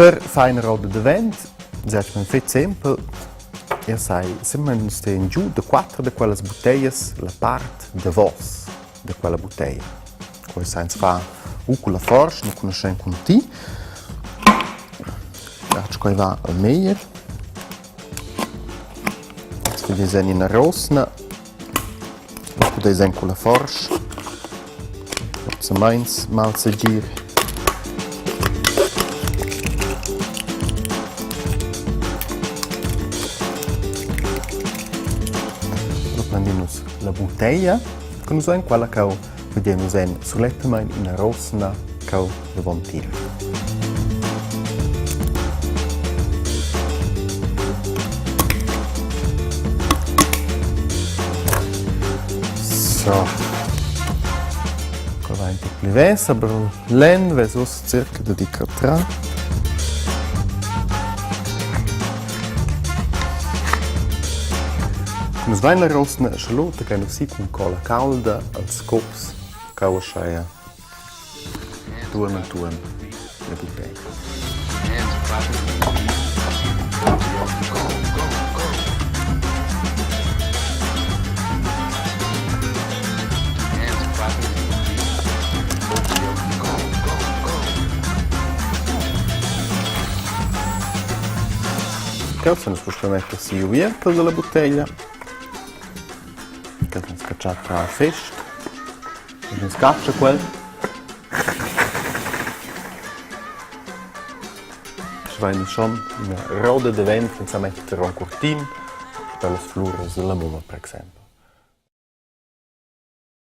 Per far ina roda da vent zatgement fetg sempel. Eu sai semplamein nus stein giu da quatter da quellas butteglias la part davos da quella butteglia. Quei sains far u culla forsch, nu cugnuoschain cun ti. Latsch quei va al meglier. Jetzt vedein ina rosna. Pudeis en culla forsch. Forsa meins malsegir. Lu prendin nus la butteglia che nus vein quella cheu vedein nus en sulettamain ina rosna cheu davontier. So. Qua va un po' pli vess, aber l'en vess uss circa da dir tra. Nus vain la rosna scha l'oter che nus si cun cola calda als cops ch'eu uscheia tuorn entuorn la butega. Cheu san nus puspei metter siu viertel dalla butteglia. Cheu san scatschar tra fest. Ins scatscha quel. Sche vein schon ina roda da vent senza metter on curtin per las fluras dalla mumma per exempel.